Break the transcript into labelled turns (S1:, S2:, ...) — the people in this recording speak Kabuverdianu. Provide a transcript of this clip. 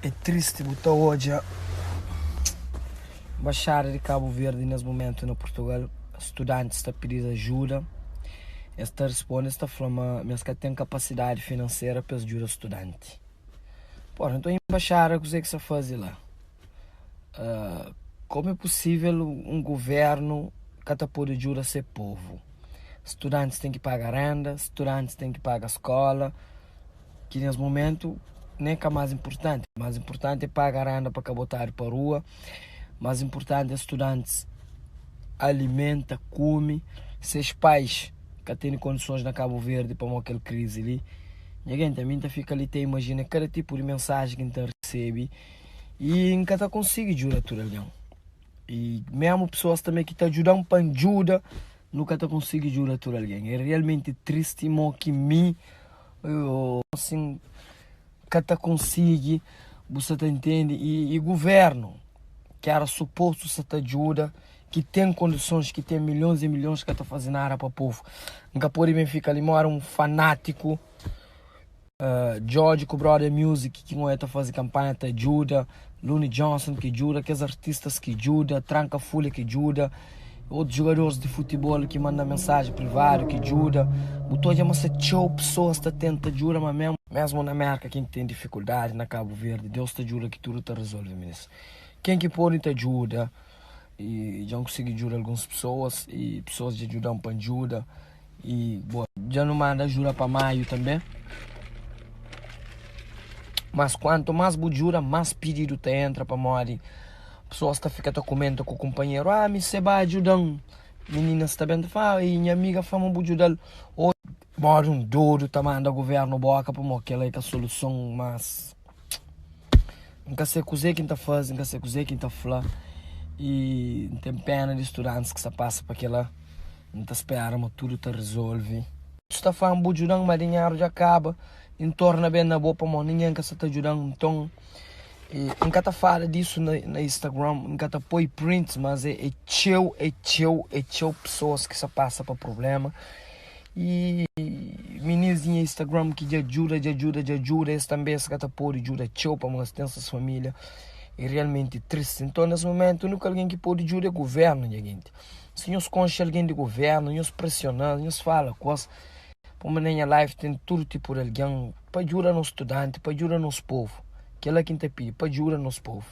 S1: É tristi bu ta odja Embaixada di Cabo Verde nes momentu na Portugal, studantis ta pidi ajuda, es ta risponde es ta fla ma es ka ten kapasidadi finansera pa es djuda studanti. Pora, nton embaixada kuzê ki sta faze la? Komu é pusível un guvernu ka ta pode djuda se povu? Studantis ten ki paga renda, studantis ten ki paga skola, ki nes mumentu nen ka más inpurtanti. Más inpurtanti é paga renda pa ka botadu pa rua, más inpurtanti é studantis alimenta, kume, ses pais ka tene kondisons na Kabu Verdi pamodi kel krizi li. Nha genti, ami N ta fika li ta imajina kada tipu di mensaji ki N ta resebe. I N ka ta konsigi djuda tudu algen. I mésmu pesoas tanbê ki ta djuda-m pa N djuda, nu ka ta konsigi djuda tudu algen. É realmenti tristi mô ki mi asin ka ta konsigi, bu sta ta intende? I govérnu ki éra supostu sta ta djuda, ki ten kondisons, ki ten milhons i milhons, ka ta faze nada pa povu. N ka pode ben fika li mora un fanátiku. Djodje ku Brother Music ki ngoe ta faze kampanha ta djuda, Looney Johnson ki djuda, kes artistas ki djuda, Tranka Fulha ki djuda, otus jugadores di futebol ki manda mensaji privadu ki djuda. Bu ta odja ma sta txeu pesoas ta tenta djuda ma mesmu mesmu na Merka ken ki ten difikuldadi na Kabu Verdi Deus ta djuda ki tudu ta rezolve minis. Ken ki pode ta djuda i dja N konsigi djuda alguns pesoas i pesoas dja djuda-m pa N djuda. I bo dja nu manda ajuda pa Maio tanbe. Mas kuantu mas bu djuda, mas pididu ta entra pamodi pesoas ta fika ta kumenta ku kunpanheru, ah mi seba djuda-m, minina sta ben ta fla, ah i nha amiga fla ma bu djuda-l. Ô modi un dodu ta manda guvernu boka pamodi kel-la é ka soluson, mas N ka se kuzê ki N ta faze, N ka se kuzê ki N ta fla i N ten pena di studantis ki sta pasa pa kel-la. N ta spera ma tudu ta rizolve. Su ta fla-m bu djuda-m ma dinheru dja kaba i N torna ben na bo pamodi ningen ka sa ta djuda-m. Nton, N ka ta fala disu na Instagram, N ka ta poi prints, mas é txeu, é txeu, é txeu pesoas ki sa pasa pa prubléma. I minis di nha Instagram ki dja djuda, dja djuda, dja djuda, es tanbe es ka ta pode djuda txeu pamodi es ten ses família. É realmenti tristi. Nton, nes mumentu, úniku algen ki pode djuda é guvérnu, nha genti. Si nhos konxe algen di governu, nhos presiona-s, nhos fala ku es. Pamodi na nha live ten tudu tipu di algen pa djuda nos studanti, pa djuda nos povu. Kel-la ki N ta pidi, pa djuda nos povu.